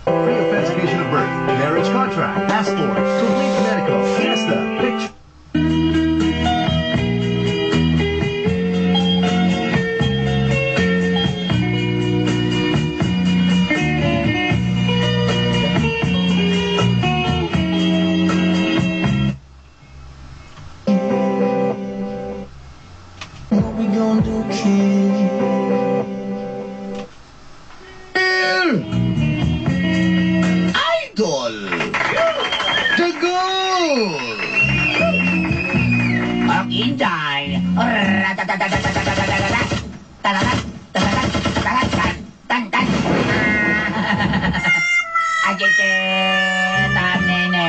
Free authentication of birth, marriage contract, passport, complete medical, fiesta, picture. What we gonna do, kid? Idol! The goal! Ang Inday. Tan, tan. Ajete, tanene.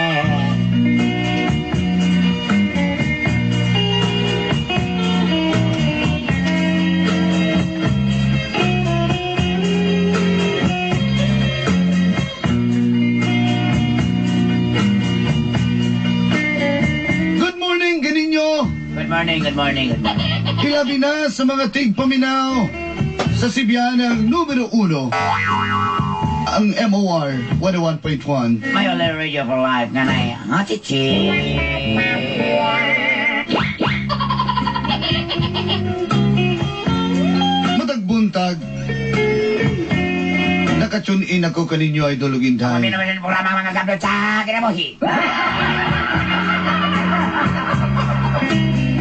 Good morning, ganinyo! Good morning, good morning, good morning. Ilabi na sa mga tigpaminaw sa Sibianang numero 1, ang MOR 101.1. May only radio for life nga na chichi. Matagbuntag, nakatune in ako kaninyo, Idol Kami Uginday. naman sa programa mga gablo sa kinabuhi.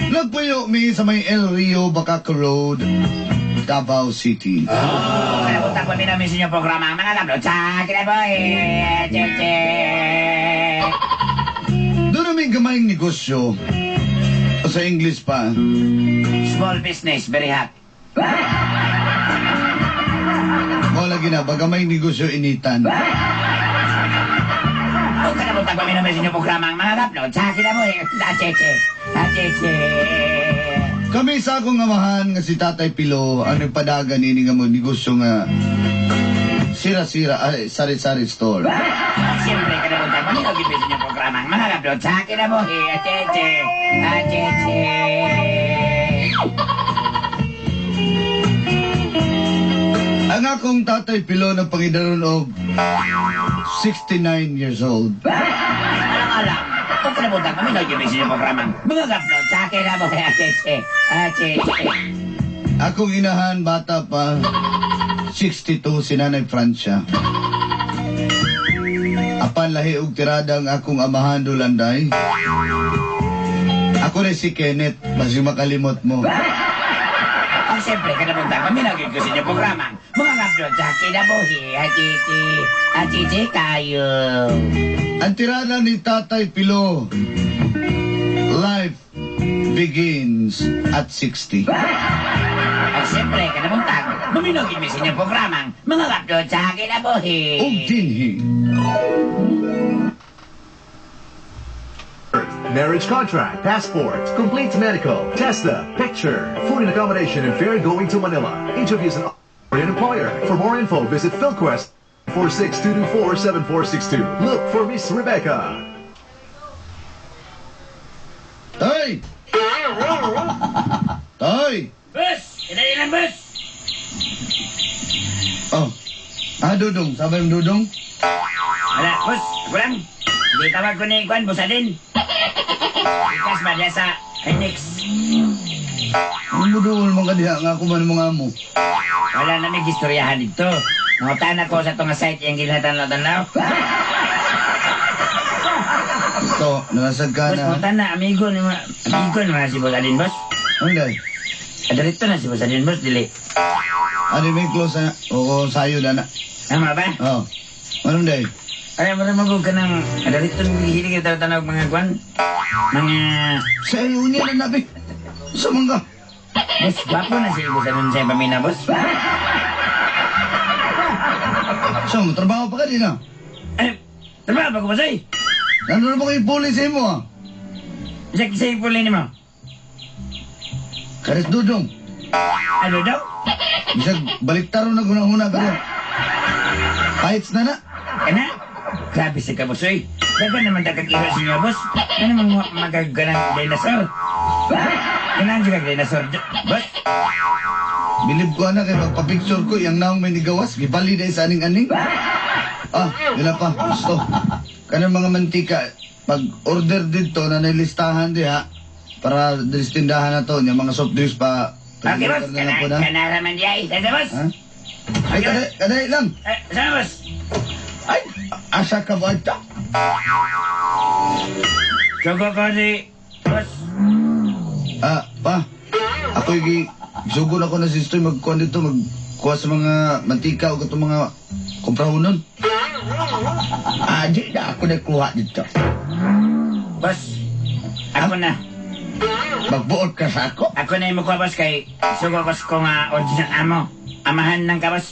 Nagpuyo mi sa may El Rio, Bacaca Road, Davao City. Kinabuntag kami namin sa inyong programa mga gablo sa kinabuhi. Chichi. Doon namin gamayng negosyo. O sa English pa, Small business, very hot. Mo lagi na, bagamay negosyo initan. O kinabuntag kami namin sa inyong programa mga gablo sa kinabuhi. Chichi. Chichi. Kami sa akong amahan nga si Tatay Pilo ang nagpadagan ini nga mo negosyo nga sira-sira ay sari-sari store. Siyempre, kinabuntag kami namin sa inyong programa mga gablo sa kinabuhi. Chichi. Chichi. Ang akong Tatay Pilo nagpangidaron og 69 years old. Alang-alang. O kinabuntag kami namin sa inyong programa mga gablo sa kinabuhi. Chichi. Chichi. Akong inahan bata pa 62 si Nanay Francia. Apan lahi og tirada ang akong amahan dulanday. Ako rin si Kenneth, basi makalimot mo. Ang siyempre, kinabuntag kami namin ko sa inyong programa mga gablo sa kinabuhi. Chichi. Chichi kayo. Ang tirada ni Tatay Pilo, life begins at 60. Ang siyempre, kinabuntag, maminugin mi sa inyong programang mga gablo sa kinabuhi. Og dinhi. Marriage contract, passport, complete medical, TESDA, picture, food and accommodation and fare going to Manila. Interviews and employer. For more info, visit PhilQuest 462247462. Look for Miss Rebecca. Tay! Tay! Bus! Ilan bus? Oh. Ah, Dudong. Sabi mo, Dudong? Wala, bus. Ako lang. Hindi tawag ko ni Kwan, Busadin. Ikas ba diya sa Phoenix? Ang muduol mga diha nga ako man mga amo. Wala na may gistoryahan dito. Nangutan ako sa itong site yung ginatanaw-tanaw. Ito, nalasag ka Boss, na. nangutan na, amigo ni mga, amigo ni mga si Busadin, boss. Ano day? Adarito na si Busadin, boss, dili. Ano may close na? Oo, sayo na na. Tama ba? Oh. Anong day? Ay, mara magug ka ng, adarito ng hilig ka tanaw mga kwan. Mga, Sa iyo niya na nabi. Sa mga. Boss, gwapo na si Busadin sa pamina, boss. So, trabaho pa ka din ah. Eh, trabaho pa ko, boss, ay. Ano na ba kayo puli sa imo ah? Sa puli ni mo. Karis Dudong. Ano daw? Bisag baliktaro na gunahuna pero pahits na na. Kana? Grabe sa ka, boss, oy. Dagan naman dagag iho sa inyo, boss. Ano naman magagalang dinosaur? Kailangan juga dinosaur, boss. Bilib ko ana kay magpa-picture ko yang naong may nigawas gibali dai sa aning-aning. Ah, yun pa. Gusto. Kanang mga mantika, pag order dito na nilistahan diha, para dilistindahan na to, yung mga soft drinks pa. Okay, boss. Na lang po na. Kana raman di ay. Sana, boss. Ha? Ay, kadali lang. Sana, boss. Ay, asa ka ba ito? Sugo ko ni... Boss. Ah, pa. Ako yung sugod ako na si Stoy magkuha dito, magkuha sa mga mantika o katong mga komprahonon. Ah, di na ako nagkuha dito. Boss. Ako na. Magbuot ka sa ako. Ako na yung magkuha, boss, kay sugo ko ko nga original amo. Amahan ng ka, boss.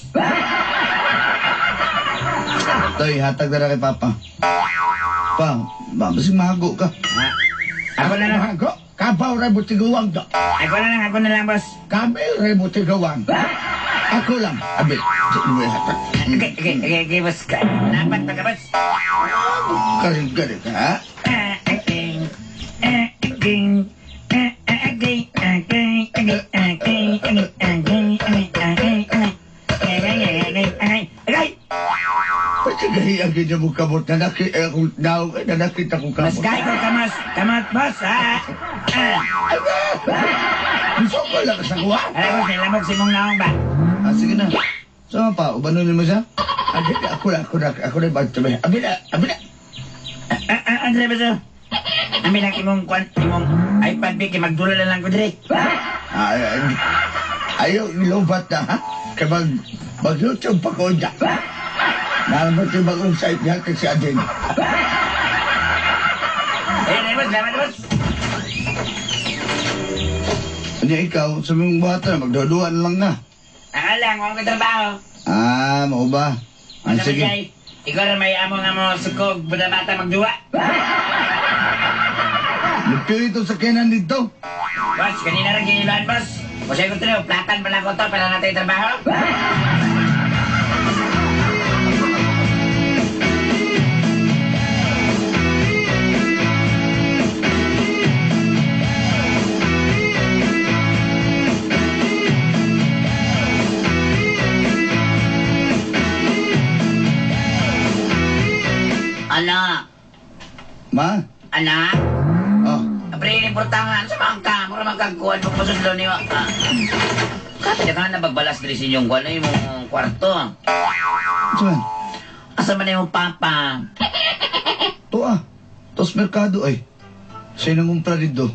Toy, hatag na kay Papa. Pa, ba, basig mahago ka. Ha? Ako na lang. Ako, kabaw rin mo tiguang do. Ako na lang, boss. Kami rin mo tiguang. Ako lang. Abi, di mo hatag. Okay, boss. Dapat pa ka, boss. Karing-galing, ha? Okay. Okay. Okay. Okay. Okay. Okay. Okay. Okay. Okay. Okay. Okay. Pati gahiya ganyan mo kamot na nakita akong naong na nakita kong Mas kamot. gay ko kamas, kamot, boss. Ah. Ah. Gusto ko lang sa kuha. Alam mo, nilamog si mong naong ba? Ah, sige na. So, pa, ubanon mo siya? Abi na, ako na, ako na, ako na, abi na, abi na, abi na. Ah, ah, Andre ba sir? Ami lang imong kwan, imong iPad bi kay magdula na lang ko dire. Ay, ay, ayaw, ilobat na, ha? Kaya mag-YouTube pa ko dyan. Nalamat yung bagong site niya kasi Adin. Eh, boss, salamat, boss. Ano ikaw, sa mong buhatan, magduduan lang na. Ang alang, wala ko trabaho. Ah, mao ba? Ah, Ano sige. ba, Jay? Ikaw na may amo nga mo sukog, bata-bata magduwa. Limpyo ito sa kenan dito. Boss, kanina rin giniluan, boss. Kasi ko tuloy, platan pala ko to para natin trabaho. Anak, Ma? anak, Oh, Pre, importanhan sa mga ka, mura magkagkuhan pag masuslo niyo. Ah. Kaya ka na bagbalas diri sa inyong kuwan imong kwarto. saan? Asa man imong papa? To ah. Tos merkado ay. Siya nangumpra dito.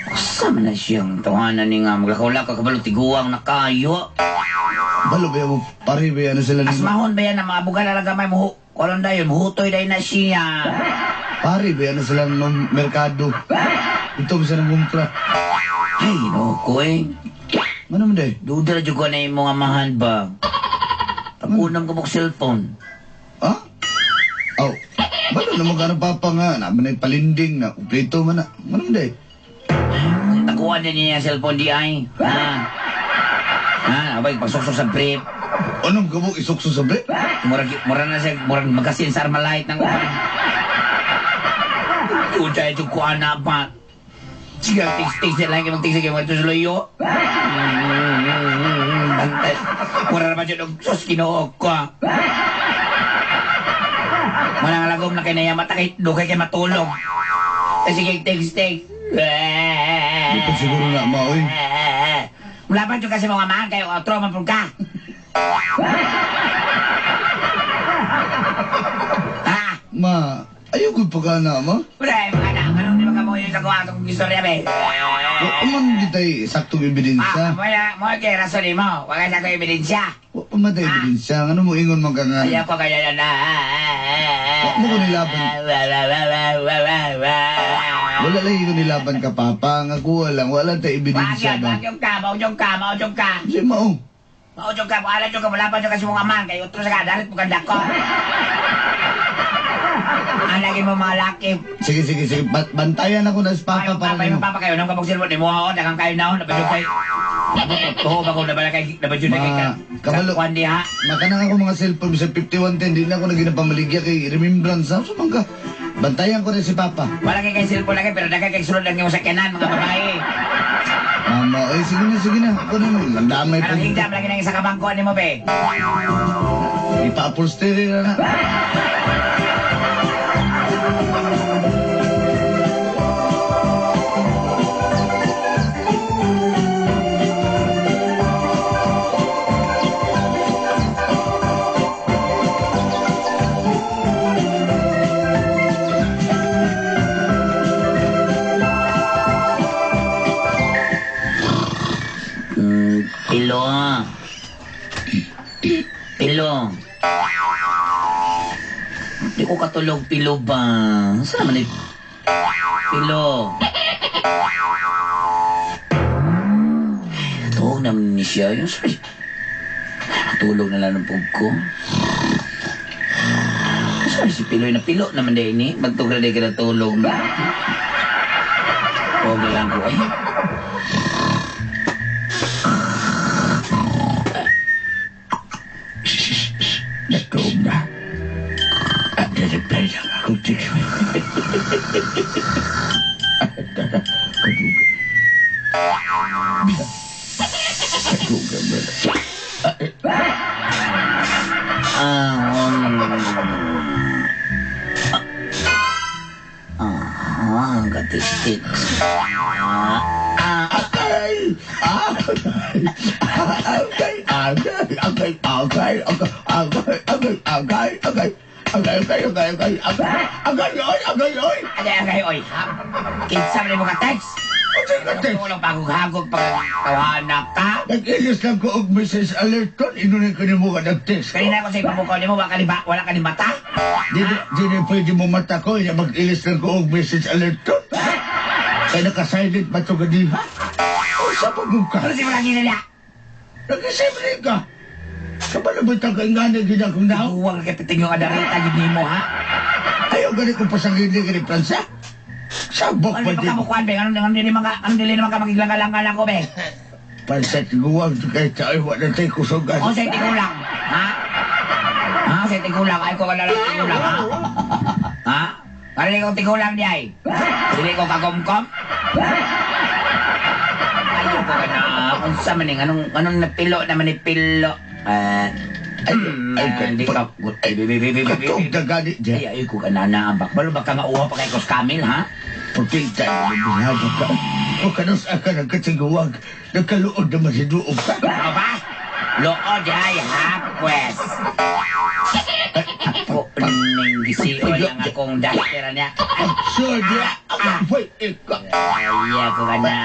Asa man na siyang tawanan ni nga maglakaw-lakaw kabalo tiguang na kayo. Balo ba mo pare ba na sila nimo? Asmahon ba yan na mga bugal na gamay mo? Kolon dayon, muhutoy dayon na siya. Pare ba na sila ng merkado? Ito ba siya nangumpra? Ay, no ko eh. Ano man day? Duda na ko na imong amahan ba? Takunam ko mong cellphone. Ha? Oh, balo na mo ka ng papa nga. Naman na palinding na. Kumpleto man na. Ano man day? Takuan din niya ang cellphone di ay. Ha? Ha? Abay, pagsuksok sa brief. Anong gabok isukso sa brief? Murag, mura na siya, murag magasin sa Armalite ng upan. Duda ito ko na pa. Sige, tig-tig siya lang, mag-tig siya, mag luyo. Bantay. Mura naman siya, sus, Ginoo ko. Manang lagom na kay mata kay dugay kay matulog. Kasi kay tig-tig. Di pa siguro na, ma, oy. Mulaban yung kasi mga mahal kayo, otro man ka. Ha? Ma, ayaw ko pa ka na, ma. Wala, mga anak, anong di ba ka mo yung sa kuha itong istorya, be? Wa man di tayo saktong Ah, ebidensya. mo na, mo kay rason mo. Wala sa ko ebidensya. Wa pa man tayo ebidensya. Ano mo ingon man ka nga? Ayaw ko kaya na. Wa mo ko nilaban. Wala lang ko nilaban ka, papa. Nga kuha lang. Wala tayo ebidensya ba? Wag yung ka, maujong ka, maujong ka. Kasi mao. Maujong ka, wala yung ka, malaban yung kasi mong amahan. Kayo otro sa kadarit mo ganda ko. Ang lagi mo mga laki. Sige, sige, sige. Bantayan ako na si papa Papa, para papa, nimo. papa kayo, nang kapag silbot ni mo ako, dagang kayo na ako, nabadyo kayo. Tuho ba kung nabala kay, nabadyo na kay Ma, kabalo. Kwan diha. Makanang ako mga cellphone sa 5110, di na ako naging kay remembrance. Sa man ka? Bantayan ko rin si papa. Wala kay kay cellphone lagi, pero dagang kay sulod lang yung sakyanan, mga babae. Mama, ay sige na, sige na. Ako na naman. Landamay pa. Anong higdam lagi nang isa ka bangko ni mo, be? Ipa-upholstery na na. Pilo. Pilo. Di ko katulog, Pilo ba? Saan naman eh? Pilo. Natuog naman ni siya. Yung sorry. Matulog na lang ng pug ko. Sorry si Pilo. Na pilo naman din eh. Magtug na di ka natulog. Huwag na lang ko ay. Natuog na. At na-reply lang ako. Kaduga. Katik-tik. Agay! Agay! Agay! Agay! Agay! Agay! Agay! Agay! Agay! Agay! Agay! Agay! Agay! Agay! Agay! Oy! Agay! Oy! Agay, agay, oy, ha? Kinsa man mo ka text? Unsa ka text? Tulong paghughagog pag tawanak ka. Nag-ilis lang ko og message alert kon. Inunay ko nimo ka nag-text. Kanina ko sa ipamukaw nimo, wala ka ni ba, wala ka ni mata? Di di pwede mo mata ko. Mag-ilis lang ko og message alert kon. Kaya naka-silent ba ito ganiha? O sa pagod ka? Ano si mga ginila? Nag-isip ka. Kabalo ba itang kaingana ginakong naw? Huwag ka piting yung adarita gid nimo, ha? Ayaw gani kong pasangin ni Pransa. Sabok Ano pa pa din. ka mukuan, be? Ano dili mga ano dili naman ka magiglangalangal ako, be? Pansa tiguwag kahit sa ay wala tayo kusugan. O sa tigulang, ha? Ha, sa tigulang ay ko wala lang tigulang, ha? Ha? Para ko tigulang di ay. Dili ko kagumkom. Ayaw ko ka na. Unsa man ning anong anong napilo naman ni pilo. Ay, ay, Hindi ka. Ay, bi, bi, bi, bi, bi, bi. Katog na gani Ay, diyan. ay ko ka na naabak. Balo ba ka nga uha pa kay Kos Kamil, ha? Pagpinta, nabihagak ka. O kanus ka nagkatiguwag. Nagkaluod naman si Duog ka. Ano ba? Lood ay ha, pwes. Ako ning gisiol ang akong duster niya. Sure diya. Ay, ika. Ay, ako ka na.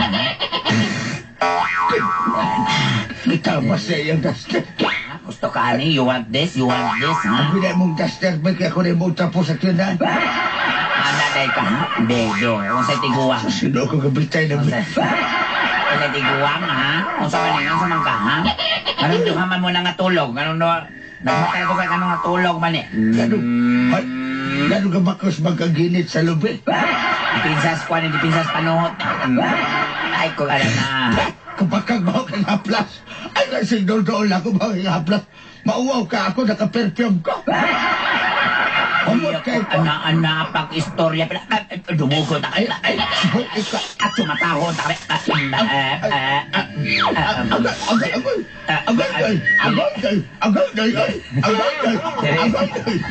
Gitamas na iyang duster. Ha? Gusto ka ani? You want this? You want this, ha? Ang binay mong duster, may kaya ko rin mong tapos sa tiyanan. Ana day ka, ha? Bebe, unsay tiguang? Sino ko gabitay na Unsay tiguang, ha? Unsa man ni? Unsa man ka, ha? Anong duha man mo na nga tulog? Anong duha? Nagmata ko kay kanong nga tulog man eh. Ganun. Ay, ganun ka bakos magkaginit sa lubi. Pinsas kuan, hindi pinsas panuhot. Ay, ko alam na. Kapag mo kang haplas, ay kasi doon ako mo kang haplas. Mauwaw ka ako, naka-perfume ko. Umot kay ko. Ana, ana, pag istorya. Dumugot. Ay, ay, at sumatahon. Agay, agay, agay. Agay, agay, agay, agay, agay, agay, agay.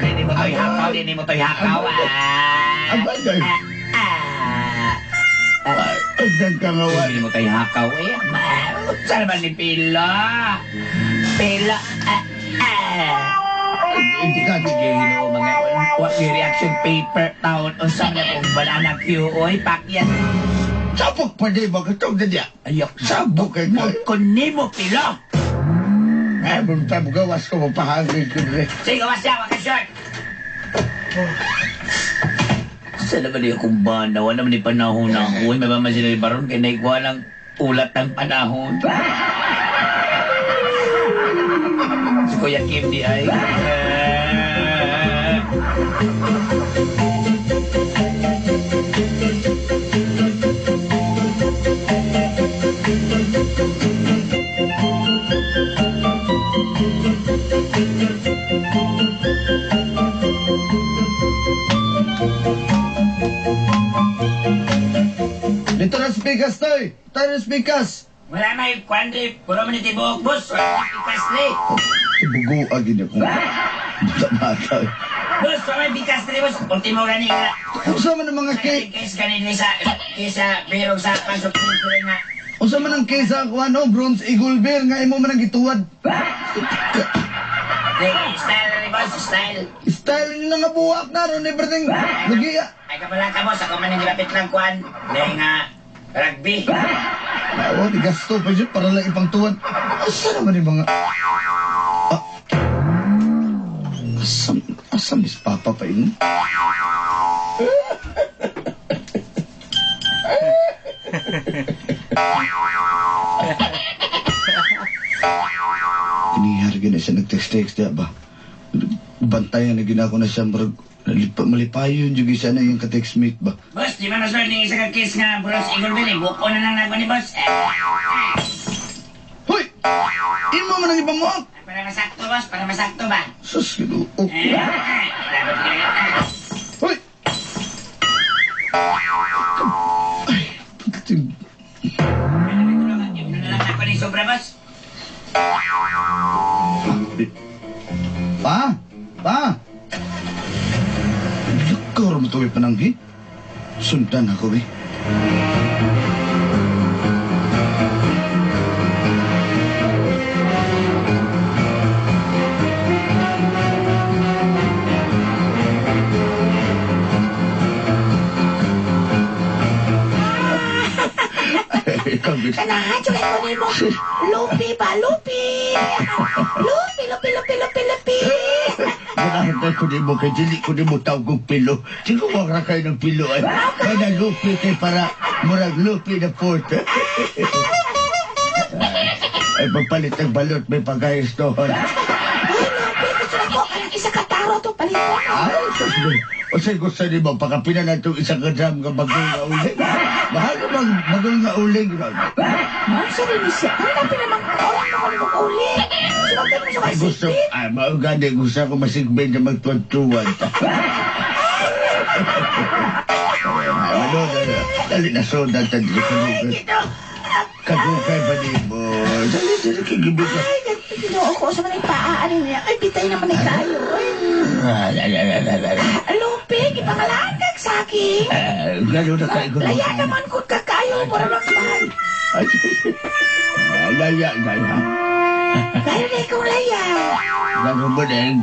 Hindi mo to'y hakaw, hindi mo to'y hakaw. Agay, ay, ang kangawan. Hindi mo to'y hakaw. Eh, saan naman ni Pila? Pila. Hindi ka. Sige, hinoo mga what yung reaction paper taon unsa man akong banana Q oy pakyat. Sabok pa di mo, katong na niya. Ayok. Sabok kay Mo kunin mo Pila. Ay, munta mo gawas ko, mapahangin ko rin. Sige, wasya, waka short. Sa naman yung akong bana, wala naman yung panahon na ako. May mama sila ni Baron, kaya naikuha ng ulat ng panahon. Si Kuya Kim di ay. Dito na speakers, toy! Tayo na speakers! Wala may kwandri, puro man ni tibuok, boss. Wala may pikas ni. Bugo agi niya kung bata-bata. Boss, pa may bigas diri, boss. Ultimo gani nga. Unsa man ang mga cake? Case gani diri sa kisa birog sa pasok diri nga. Unsa man ang case sa kuan no? Bronze Eagle Bear nga imo man ang gituwad. Style ni boss, style. Style niyo nga buwak na ron everything. Lagi ah. Ay kapala ka boss, ako man ang gilapit lang kuan. Dahil nga rugby. Oh, di gasto pa siya para lang ipangtuwad. Asa naman yung mga... Ah. Asa mis papa pa yun? Kinihar gina siya nag-text-text diya ba? Bantayan na ginako na siya marag malipayon yung isa na yung ka-textmate ba? Boss, di ba nasunod ng isa ka kiss nga bronze eagle bill eh. Buko na lang nako ni boss. Eh, Hoy! Imo man ang ibang mo! Para masakto boss, para masakto ba? Sus, ginoo. Eh, dapat ka. Hoy! Ay, pagkating... Imo na lang ako ni sobra boss. Pa! Pa! Lakaw mo ito pananghi. Sundan ako eh. Kanahan, tsaka ko nimo. Lupi ba? Lupi! Lupi, lupi, lupi, lupi, lupi! Ganahan tayo ko nimo kay dili ko nimo tawag og pilo. Siguro ra kayo ng pilo ay. Kaya lupi kay para murag lupi na port. Ay pagpalit ng balot may pagayos doon. Uy, Lupi, gusto na ko. Kanang isa ka taro to palitan. Ay, sus O say gusto nimo pakapina na itong isang ka drum nga bagong nga uling. Mahal ka bang bagong nga uling. Ma'am, sorry ni siya. Ano na pinamang uling mo ko uli? Sumagdan mo sa Ay gusto, kasigbit. ay maugani gusto ko masigbin na magtuwad-tuwad. Ay, ano, dali na soda, dali Ay, ginoo. Kadugay ba ni mo? Dali, dali, kagibig ka. Ay, ginoo ko. Sa manay paa, ano niya. Ay, bitay naman ay kayo. Ay, Lupi, gipangalaan kag saking. Gano'n na kayo. Laya naman kung kakayo. Mura lang mahal. Laya, laya. Kayo na ikaw laya. Gano'n mo din.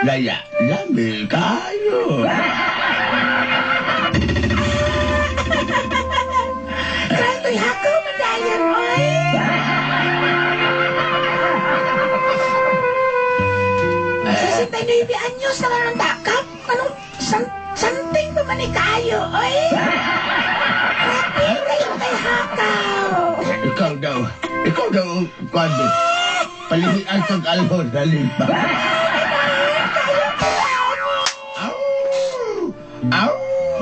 Laya. Lami, kayo. Kaya to'y hakaw madayon, oy. Sa 69 anyos na nga ng takap. Anong something pa man kayo, oy. Grabe kayo kay hakaw. Ikaw daw. Ikaw daw, kwando. Palihian kang alhon, dali ba? Au! Au!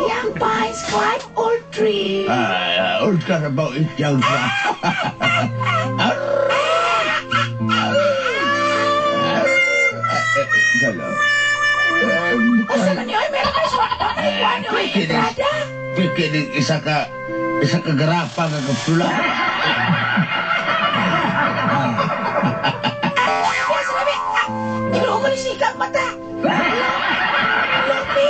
Young pines climb old tree. Ah, old Carabao it young pa. Au! Au! Galaw. Asa man niyo, oy, meron ka sa ay, oy, entrada. Pikinig isa ka garapa nga kapsula. Kaya sinabi, ginoo ko ni Sika ang mata. Lope!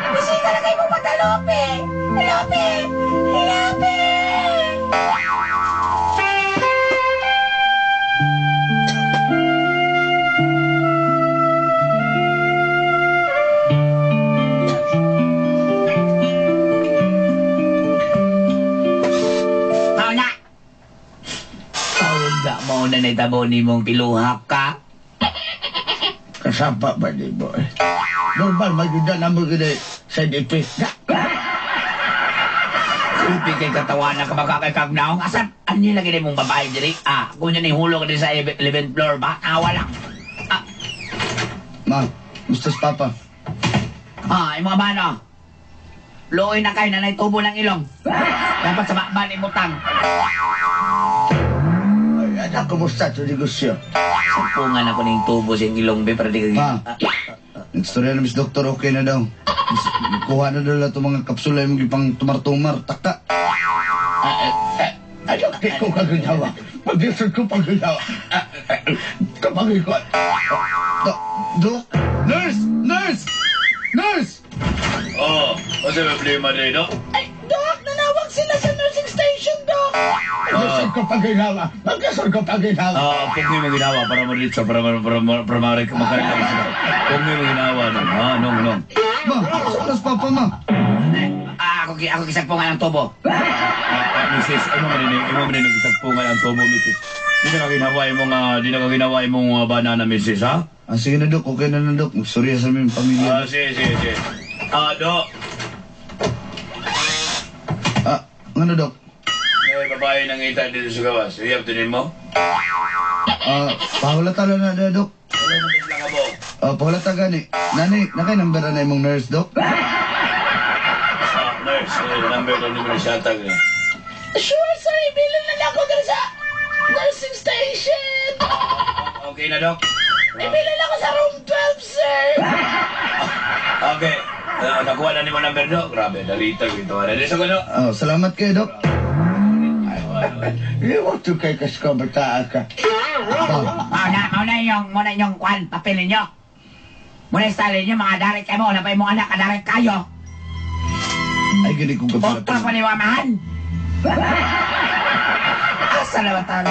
Nisika na kayo mo mata, Lope! Lope! Lope! Mauna! Mauna, mauna na itabo ni mong piluhak ka. Kasapa ba ni mo eh? Normal, magyuda na mo gini side effect. Supi kay katawa na ka magkakakag naong. Asan? Ano yung lagi na mong babae diri? Ah, kung yun yung hulog din sa 11th floor ba? Ah, wala. Ah, Ma, gustos papa. ah, yung mga bano. Luoy na kayo, nanay tubo ng ilong. Dapat sa bakban imutang. Ay, anak, kumusta ito negosyo? Sampungan ako ng tubo sa ilong, be, para di ka... Pa. Nagstorya na Miss Doctor, okay na daw. Kuha na daw lahat ng mga kapsula yung ipang tumar-tumar. Taka. Ano di ko kaginawa? Pag-isip ko paginawa. Kapag ko. Ano sa problema rin, no? Ay, Dok, nanawag sila sa nursing station, Dok. Magkasal ko paginawa. Magkasal ko paginawa. Ah, kung may maginawa para mo dito, para para para para makarelax sila. Kung may maginawa nung, ha, nung nung. Ma, saan papa ma? Ah, ako kisagpungan ang tubo. Ah, Mrs. Ano man ini, imo man ini kisagpungan ang tubo, Mrs. Di na ka ginawa imong di na ka ginawa imong banana, Mrs. Ha? Ah, sige na, Dok. Okay na na, Dok. Magsurya sa aming pamilya. Ah, sige, sige, sige. Ah, do. Ah, ano, Dok? May babae nang ita dito sa gawas. Iyap din mo. Ah, pahulata lang na, Dok. Wala mo lang abo. Ah, pahulata gani. Nani, nakay number na imong nurse, Dok? Ah, nurse, eh, number daw ni mo siya tag. Sure, sir. Ibilin na lang ako dun sa nursing station. Okay na, Dok. Ibilin ako sa room 12, sir. Okay. Nakuha na ni mo number, Dok. Grabe, dalita ito. Ano sa kuno? Ah, salamat kayo, Dok. Liwat to kay kasko bataa ka. Mao na inyong kwan, papel ninyo. Muna yung style ninyo, mga darik kayo mo, napay mong anak, kadarik kayo. Ay, gani kong Otro kapila. pa ni mamahan. Asa na ba tayo?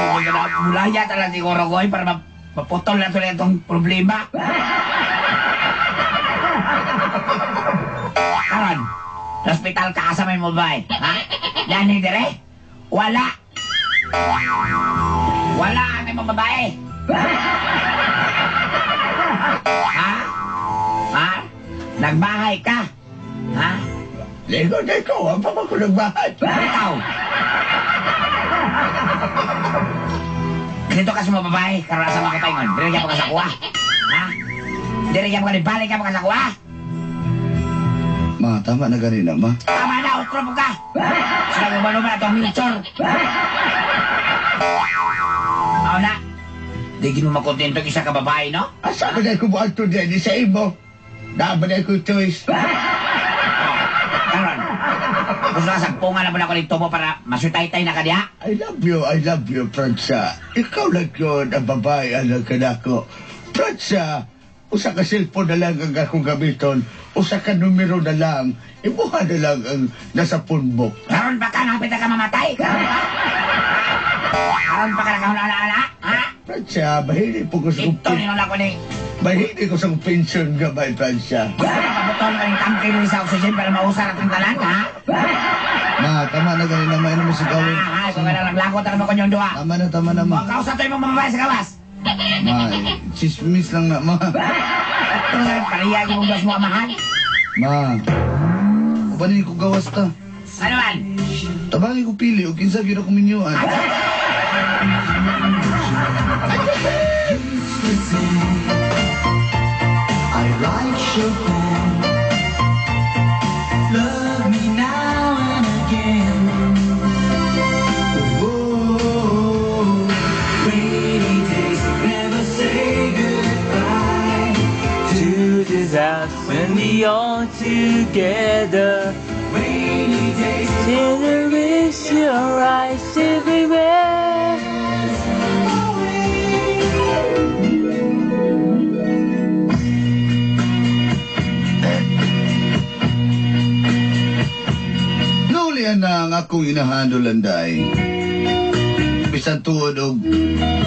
Mulaya talaga siguro ko para maputol na tuloy itong problema. Karon, sa ospital ka asa may mobile, ha? Yani dire? Wala. Wala ang imong babae. Ha? Ha? Nagbahay ka? Ha? Ligo na ikaw, ang pa ko nagbahay. Ikaw. Dito ka sa mga babae, karon sa mga kapaingon. Dili ka pa ka sa kuha. Ha? Dili ka pa ka balik ka pa ka sa kuha. Ma, tama na gani na, ma. Tama na, utro mo ka. Sila mo ba itong milchor? Mao na. Di gino makontento isa ka babae, no? Asa ba na ko buhat to din sa imo? Dapat na ko choice. Oh, karon. Gusto ka sagpungan na mo na ko ng tubo para masutay-tay na ka diha? I love you, Fransa. Ikaw lang yun ang babae ang nagkanako. Fransa, usa ka cellphone na lang ang akong gamiton, usa ka numero na lang, imuha na lang ang nasa phone book. Karon pa ka, napit na ka mamatay? Karon pa? Karon pa ka nakahuna-una, ha? Fransa, mahilig po ko sa Ito ninong ko ni mahilig ko sa pension gamay, Fransa. Gusto ka pabutol ka ng tangke ni sa oxygen para mausar ang tanan, ha? Ma, tama na gani na, ma. Ano mo si gawin? Ha, kung ka na naglagot, ano mo kanyong duha? Tama na, ma. Huwag kausap tayo mong babae sa gawas. Ma, eh, chismis lang na, ma. Ito na, pariya yung mong mo amahan. Ma, ubanin ko gawas ta. Ano man? Tabangin ko pili, o kinsa gyud ako minyuan. I like Chopin. Love me now and again. Whoa, rainy days never say goodbye. To this house when we all together. Rainy days. Till your eyes everywhere. Naulian na ang akong inahan Landay. Bisan tuod og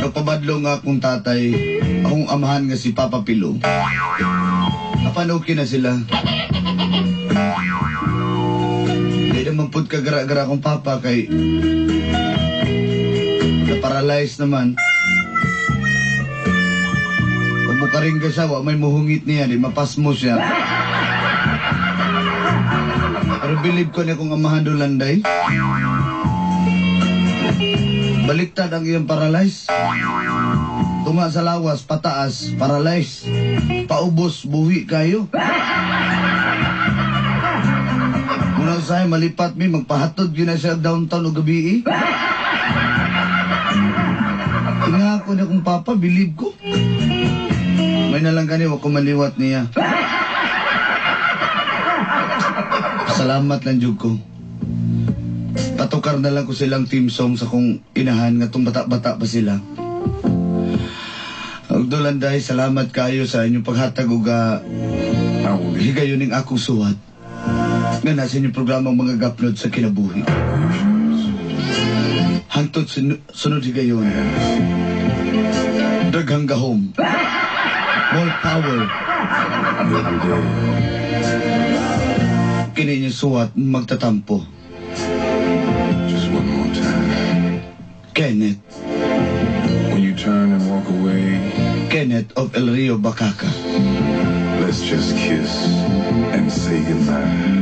nagpabadlong nga akong tatay, akong amahan nga si Papa Pilo. Apan okay na sila. Di naman pud kagara-gara akong papa kay na-paralyze naman. Pag mukaring ka siya, wa may muhungit niya, di mapasmo siya. Pero believe ko niya kung amahan do Landay. Baliktad ang iyong paralyze. Tunga sa lawas, pataas, paralyze. Paubos, buhi kayo. Muna sa malipat mi, magpahatod yun na siya downtown o gabi eh. Tinga ko niya kung papa, believe ko. May nalang gani, wag ko maliwat niya. Salamat lang jud ko. Patukar na lang ko silang team song sa kong inahan nga tong bata-bata pa sila. Dulanday, salamat kayo sa inyong paghatag og higayon ning akong suwat. Nga nasa inyong programa Mga Gapnod sa Kinabuhi. Hangtod sunod higayon. Daghang gahom. More power. Every day. Kini inyong suwat magtatampo. Just one more time. Kenneth. When you turn and walk away, Kenneth of El Rio, Bacaca. Let's just kiss and say goodbye.